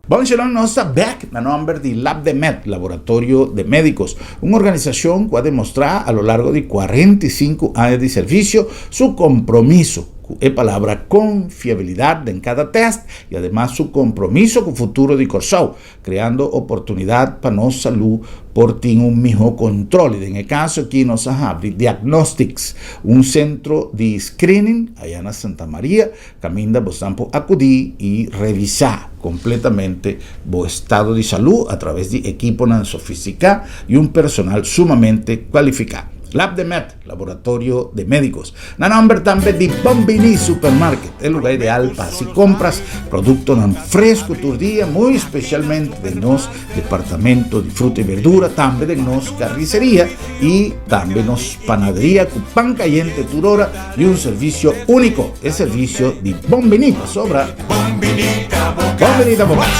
Bon Shalom, nos ta bek na nomber di LabdeMed, Laboratorio de Médicos, un organisacion cu a demostra a lo largo di 45 aña di servicio su compromiso cu e palabra confiabilidad den cada test y ademas su compromiso cu futuro di Corsou, Creando oportunidad pa nos salud por tin un miho control y den e caso aki nos a habri Diagnostics, un centro di screening aya na Santa Maria caminda bosnan por acudi y revisa completamente bo estado di salud a traves di equiponan sofistica y un personal sumamente cualifica. Labdemed. Laboratorio de Médicos. Na nomber tambe di Bombini Supermarket, e lugar ideal pa haci compras, productonan fresco tur dia, muy especialmente den nos departamento di fruta y verdura, tambe den nos carniceria y tambe nos panaderia cu pan cayente tur ora y un servicio unico, e servicio di Bombini, pasobra Bombini ta bo cas.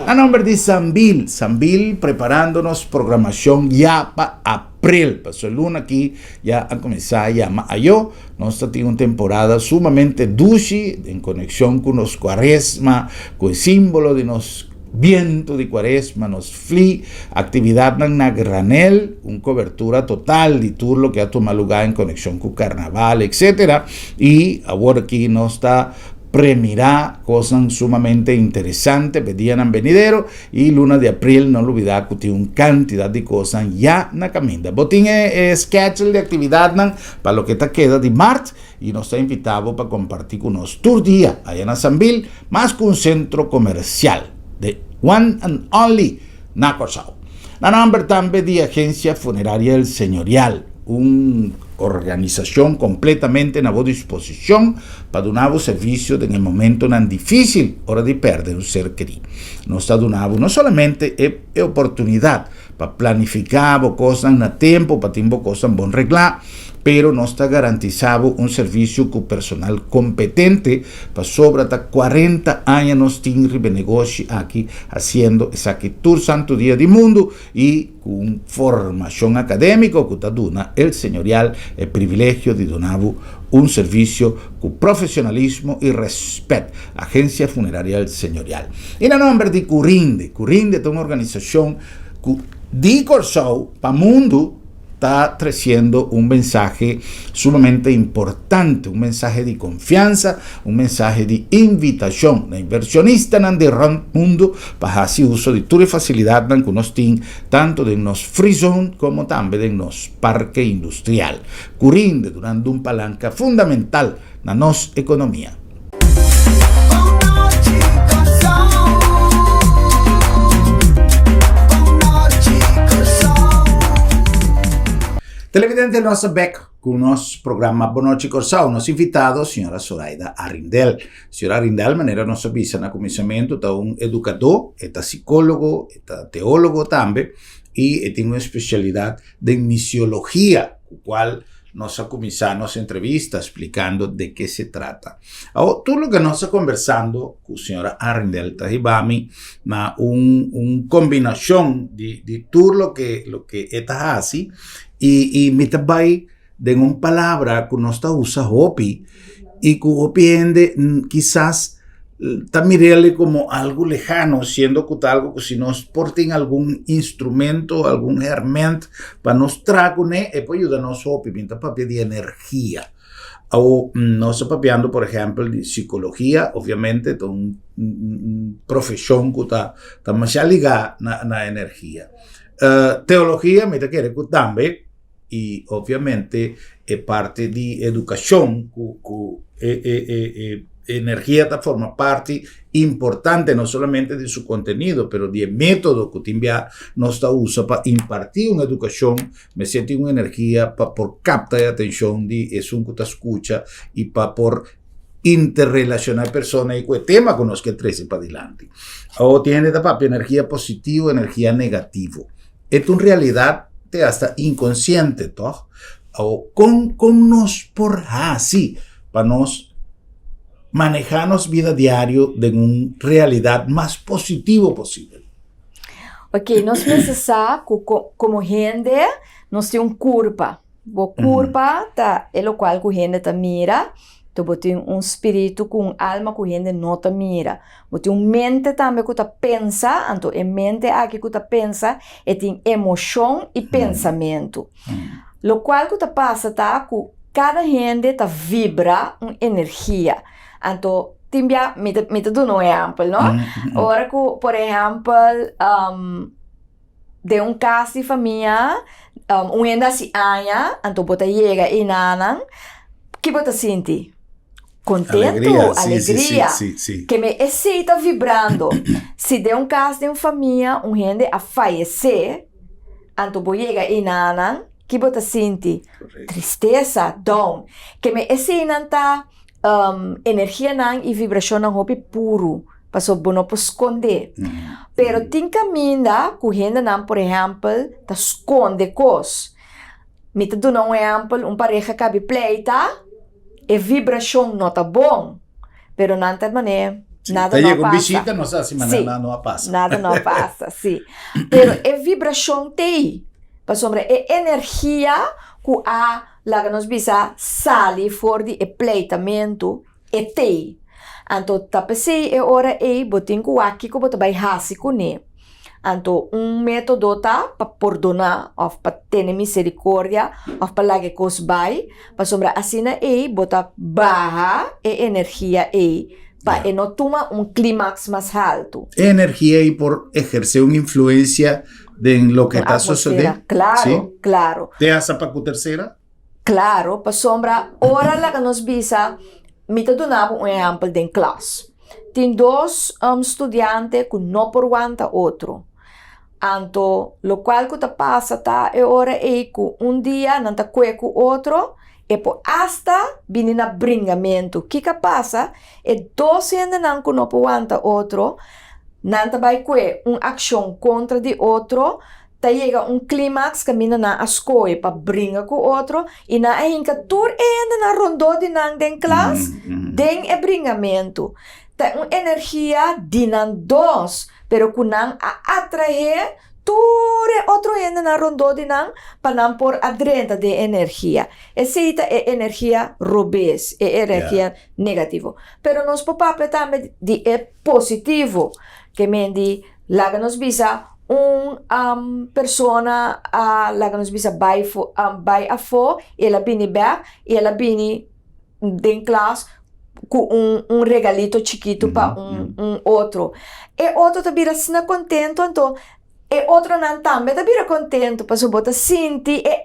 Na nomber di Sambil, Sambil preparando nos programacion ya pa april, pasobra e luna aki ya a cuminsa yama ayo, nos ta tin un temporada sumamente dushi den conexion cu nos cuaresma, cu e simbolo di nos biento di cuaresma, nos fli, actividadnan na granel, un cobertura total di tur loke a tuma luga en conexion cu carnaval, etc. Y awor aki nos ta Premirá kosnan sumamente interesante p'e dianan benidero i luna di april no lubidá ku tin un kantidat di kosnan ya na kaminda. Bo tin e schedule di aktividatnan pa loke ta keda di mart i nos ta invitá bo pa kompartí ku nos tur dia aya na Sambil, mas ku un sentro komersial, the one and only na Kòrsou. Na nòmber tambe di Agencia Funeraria El Señorial. Un organisashon kompletamente na bo disposishon pa duna bo servisio den e momentonan difísil ora di pèrdè un ser kerí. Nos ta duna bo no solamente e e oportunidat pa planifiká bo kosnan na tempu pa tin bo kosnan bon reglá, pero nos ta garantisá bo un servisio ku personal kompetente pasobra ta kuarenta aña nos tin riba e negoshi aki hasiendo esaki tur santu dia di mundu i Ku un formashon akadémiko ku ta duna El Señorial e privilegio di duna bo un servisio ku profesionalismo i rèspèt, Agensia Funeraria El Señorial. I na nòmber di Curinde, Curinde ta un organisashon ku di Kòrsou pa mundu ta tresiendo un mensahe sumamente importante, un mensahe di konfiansa, un mensahe di invitashon na invershonistanan di rònt mundu pa hasi uso di tur e fasilidatnan ku nos tin tantu den nos free zone komo tambe den nos parke industrial, ku rinde durante un palanka fundamental na nos ekonomia. Televidente nos ta bek ku nos programa Bon Nochi Kòrsou. Nos invitado señora Zoraida Arrindell. Señora Arrindell manera nos a bisa na kuminsamentu ta un edukadó, e ta sikólogo, e ta teólogo tambe i e tin un espesialidat den misiologia ku kual nos a kuminsá nos entrevista splikando de ke se trata. Awor tur loke nos a kombersando ku señora Arrindell ta hiba mi na un un kombinashon di di tur loke loke e ta hasi i i mi ta bai den un palabra ku nos ta usa hopi i ku hopi hende kisas ta mir'el komo algu lehano siendo ku ta algu ku si nos por tin algun instrumento algun hèrmènt pa nos traha kuné e por yuda nos hopi mi ta papia di energia awor nos ta papiando por ehèmpel di sikologia obviamente ta un profeshon ku ta ta masha ligá na energia teologia mi ta kere ku tambe y obviamente e parti di educacion cu cu e e e e energia ta forma parti importante no solamente di su contenido pero di e metodo cu tin bia nos ta usa pa imparti un educacion mester tin un energia pa por capta e atencion di esun cu ta scucha y pa por interrelaciona e persona y cu e tema cu nos ke trece padilanti. Awor tin hende ta papia energia positivo energia negativo. E ta un realidat te hasta inkonsiente, tòg? Awor, kon kon nos por hasi pa nos manehá nos bida diario den un realidat mas positivo posibel? Oké, nos mester sa ku komo hende nos tin un kurpa. Bo kurpa ta e lokual ku hende ta mira, to bo tin un spiritu ku un alma ku hende no ta mira. Bo tin un mente tambe ku ta pensa, anto e mente aki ku ta pensa e tin emoshon i pensamentu. Lokual ku ta pasa ta ku kada hende ta vibra un energia. Anto tin bia, mi ta mi ta duna un ehèmpel no, ora ku por ehèmpel Den un kas di famia, un hende hasi aña, anto bo ta yega enanan, ki bo ta sinti? Kontentu, alegria. Ke me esei ta vibrando. Si den un kas di un famia un hende a fayesé, anto bo yega enanan, ki bo ta sinti? Tristesa, down. Ke me eseinan ta energianan i vibrashonnan hopi puru, pasobra bo no por skondé. Pero tin kaminda ku hendenan, por ehèmpel, ta skonde kos. Mi ta duna un ehèmpel, un pareha kabi pleita, e vibrashon no ta bon, pero nan ta manera. Nada no a pasa. bishita no sa si manera no a pasa. Nada no a pasa, sí. Pero e vibrashon t'ei. Pasobra e energia ku a, laga nos bisa, sali for di e pleitamentu, e t'ei. Anto ta p'esei e ora ei bo tin ku wak kiko bo ta bai hasi kuné. Anto un método ta pa pordoná òf pa tene miserikordia òf pa laga e kos bai, pasobra asina ei bo ta baha e energia ei pa e no tuma un klimaks mas haltu. E energia ei por ehersé un influensia den loke ta sosodé? Klaro, klaro. Te hasta pa ku tersera? Klaro, pasobra ora laga nos bisa, mi ta duna bo un ehèmpel den klas. Tin dos studiante ku no por wanta otro. Anto lokual ku ta pasa ta e ora ei ku un dia nan ta kue ku otro, e por asta bini na bringamentu. Kiko a pasa? E dos hendenan ku no por wanta otro, nan ta bai kue un akshon kontra di otro, ta yega un klimaks kaminda nan a skohe pa bringa ku otro i nan a hinka tur e hendenan rondó di nan den klas den e bringamentu. Ta un energia di nan dos, pero ku nan a atraé tur e otro hendenan rondó di nan pa nan por a drenta den e energia. Esei ta e energia robes, e energia negativo. Pero nos por papia tambe di e positivo, ke men di Laga nos bisa un persona a laga nos bisa bai fo bai afó i el a bini bèk i el a bini den klas ku un un regalito chikitu pa un un otro. E otro ta bira asina kontentu anto e otronan tambe ta bira kontentu pasobra bo ta sinti e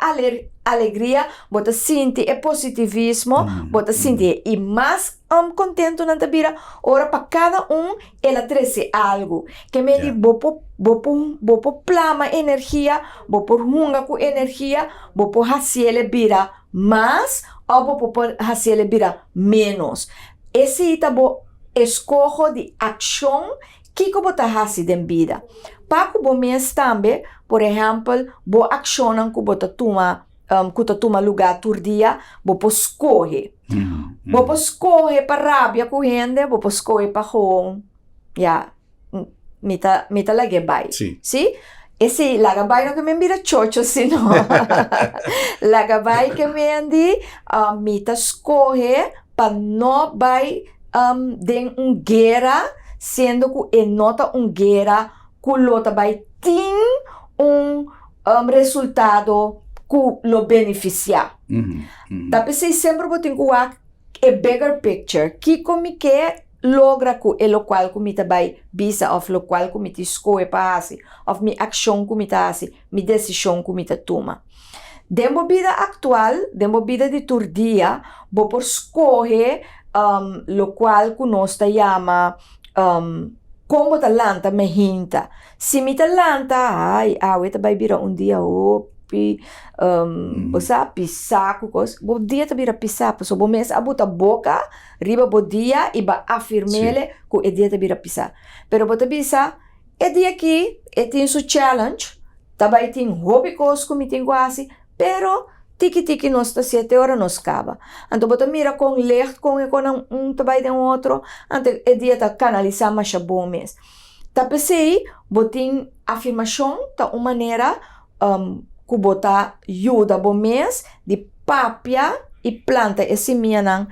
alegria, bo ta sinti e positivismo, bo ta sinti e i mas kontentu nan ta bira ora pa kada un El a trese algu. Ke men di bo por bo por bo por plama energia, bo por hunga ku energia, bo por hasiel e bira mas òf bo por hasiel e bira ménos. Esei ta bo eskoho di akshon kiko bo ta hasi den bida. Pa ku bo mes tambe, por ehèmpel, bo akshonnan ku bo ta tuma ku ta tuma lugá tur dia, bo por skohe. Bo por skohe pa rabia ku hende, bo por skohe pa gewoon, ya, mi ta, mi ta lag'é bai. Sí. Sí? Esei, laga bai no ke men bira chocho si no. Laga bai ke men di, mi ta skohe pa no bai den un guera, siendo ku e no ta un guera ku lo ta bai tin un resultado ku lo benefisiá. Ta p'esei semper bo tin ku wak e bigger picture, kiko mi ke logra ku e lokual ku mi ta bai bisa òf lokual ku mi tin skohe pa hasi òf mi akshon ku mi ta hasi, mi desishon ku mi ta tuma. Den bo bida aktual, den bo bida di tur dia, bo por skohe lokual ku nos ta yama Kon bo ta lanta mehinta? Si mi ta lanta, ai, awe ta bai bira un dia hopi, bo sa, pisá ku kos. Bo dia ta bira pisá pasobra bo mes a buta boka riba bo dia i bo a afirm'el ku e dia ta bira pisá. Pero bo ta bisa, e dia aki e tin su challenge, ta bai tin hopi kos ku mi tin ku hasi, Pero, tiki tiki nos ta siete ora nos kaba. Anto bo ta mira kon licht kon e konan un ta bai den otro, anto e dia ta kanalisá masha bon mes. Ta p'esei bo tin afirmashon ta un manera ku bo ta yuda bo mes di papia i planta e simianan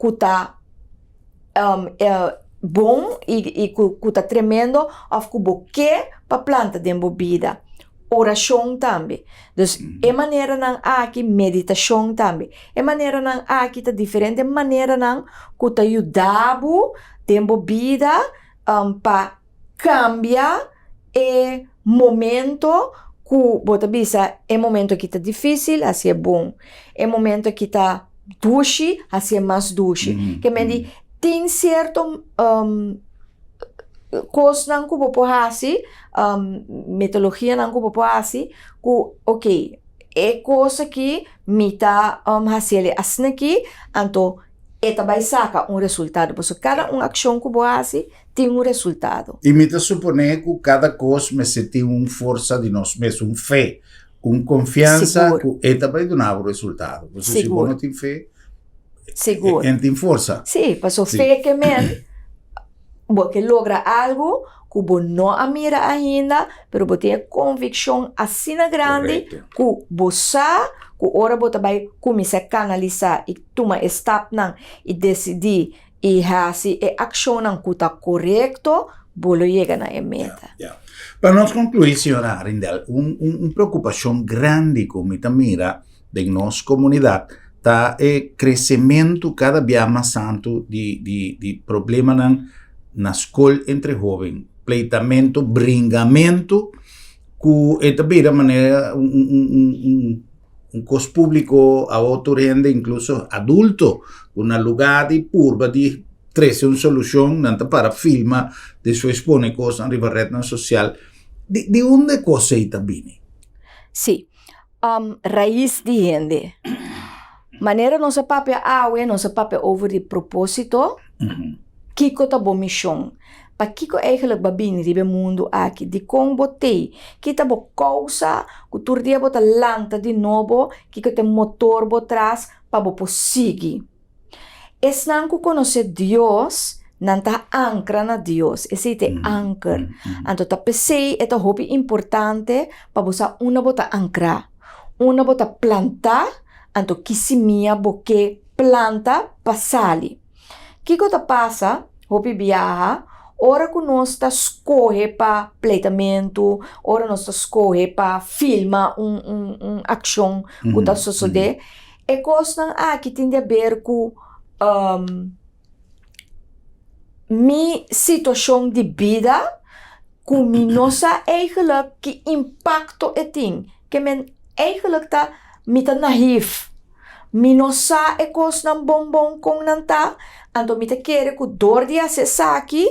ku ta bon i ku ta tremendo òf ku bo ke pa planta den bo bida. Orashon tambe. Dus e maneranan aki, meditashon tambe. E maneranan aki ta diferente maneranan ku ta yuda bo den bo bida pa kambia e momento ku bo ta bisa e momento aki ta difisil, hasié bon. E momento aki ta dushi, hasié mas dushi. Ke men di tin sierto kosnan ku bo por hasi, metologianan ku bo por hasi ku ok e kos aki mi ta hasiel asina aki anto e ta bai saka un resultado pasobra kada un akshon ku bo hasi tin un resultado. I mi ta suponé ku kada kos mester tin un forsa di nos mes, un fe, un konfiansa ku e ta bai duna bo resultado. Pasobra si bo no tin fe, Sigur. E no tin forsa. Sí, pasobra fe ke men. Bo ke logra algu ku bo no a mira ainda, pero bo tin e konvikshon asina grandi ku bo sa ku ora bo ta bai kuminsá kanalisá i tuma e stapnan i desidí i hasi e akshonnan ku ta korekto, bo lo yega na e meta. Ya. Pa nos konkluí, señora Arrindell, un un preokupashon grandi ku mi ta mira den nos komunidat ta e kresementu kada bia mas santu di di di problemanan na skol entre hoben, pleitamentu, bringamentu ku e ta bira manera un un un un un kos públiko awor tur hende inkluso adulto ku na lugá di purba di trese un solushon nan ta para filma despues pone kosnan riba retnan sosial. Di di unda e kos ei ta bini? Sí. Rais di hende. Manera nos a papia awe, nos a papia over di propósito. Kiko ta bo mishon? Pakiko eigenlijk bo a bini riba e mundu aki? Dikon bo t'ei? Ki ta bo kousa ku tur dia bo ta lanta di nobo? Kiko ta e motor bo tras pa bo por sigui? Esnan ku konosé Dios, nan ta ankra na Dios. Esei ta e anker. Anto ta p'esei e ta hopi importante pa bo sa unda bo ta ankrá, unda bo ta plantá, anto ki simia bo ke planta pa sali. Kiko ta pasa hopi biaha ora ku nos ta skohe pa pleitamentu, ora nos ta skohe pa filma un un un akshon ku ta sosodé? E kosnan aki tin di aber ku mi situashon di bida ku mi no sa eigenlijk ki impakto e tin. Ke men eigenlijk ta mi ta naïef. Mi no sa e kosnan bon bon kon nan ta, anto mi ta kere ku dor di hasi esaki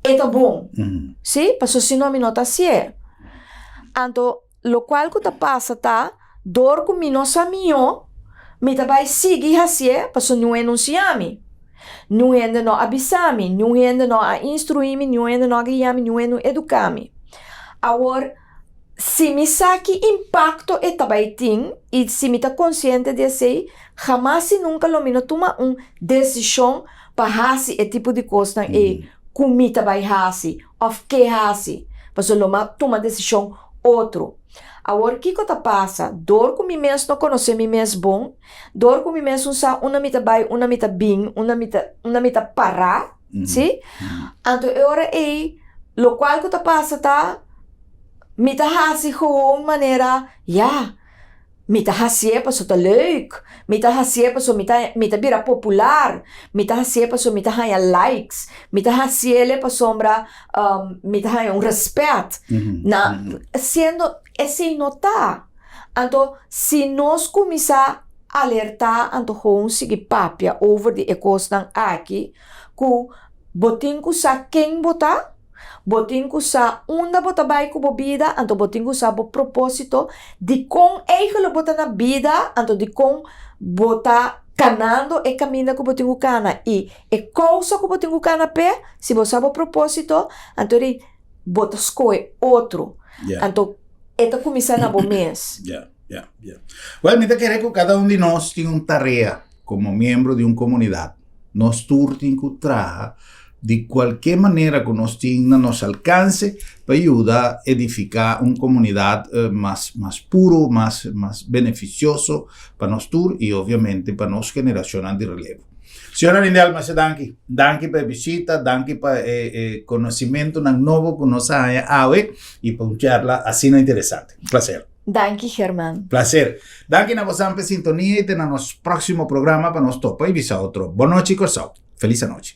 e ta bon. Si, pasobra si no mi no ta hasié. Anto. Lokual ku ta pasa ta, dor ku mi no sa mihó, mi ta bai sigui hasié pasobra niun hende no siña mi. Niun hende no a bisa mi, niun hende no a instruí mi, niun hende no a guia mi, niun hende no eduká mi. Awor, si mi sa ki impakto e ta bai tin i si mi ta konsiente di esei, hamas i nunka lo mi no tuma un desishon pa hasi e tipo di kosnan ei ku mi ta bai hasi òf ke hasi, pasobra lo mi a tuma desishon otro. Awor kiko ta pasa? Dor ku mi mes no konosé mi mes bon, dor ku mi mes no sa unda mi ta bai, unda mi ta bin, unda mi ta unda mi ta pará, si? Anto e ora ei lokual ku ta pasa ta mi ta hasi gewoon manera ya. Mi ta hasié paso ta leuk, mi ta hasié paso mi ta mi ta bira popular, mi ta hasié paso mi ta haña likes, mi ta hasiele pasobra mi ta haña un rèspèt. Na siendo esei no ta. Anto si nos kuminsá alertá anto gewoon sigui papia over di e kosnan aki ku bo tin ku sa ken bo ta. Bo tin ku sa unda bo ta bai ku bo bida, anto bo tin ku sa bo propósito, dikon eigelijk bo ta na bida, anto dikon bo ta kanando e kaminda ku bo tin ku kana i e kousa ku bo tin ku kana p'e, si bo sa bo propósito, anto ri bo ta skohe otro. Anto e ta kuminsá na bo mes. Ya, ya, ya. Wèl, mi ta kere ku kada un di nos tin un tarea komo miembro di un komunidat. Nos tur tin ku traha di kualke manera ku nos tin na nos alkanse pa yuda edifiká un komunidat mas mas puru, mas mas benefisioso pa nos tur i obviamente pa nos generashonnan di relevo. Señora Lindell, masha danki. Danki pa e bishita, danki pa e e konosimentunan nobo ku nos a haña awe i pa un charla asina interesante. Un plaser. Danki German. Placer. Danki na bosan p'e sintonia y te na nos proximo programa pa nos topa y bisa otro. Bon nochi Corsou. Feliz anochi.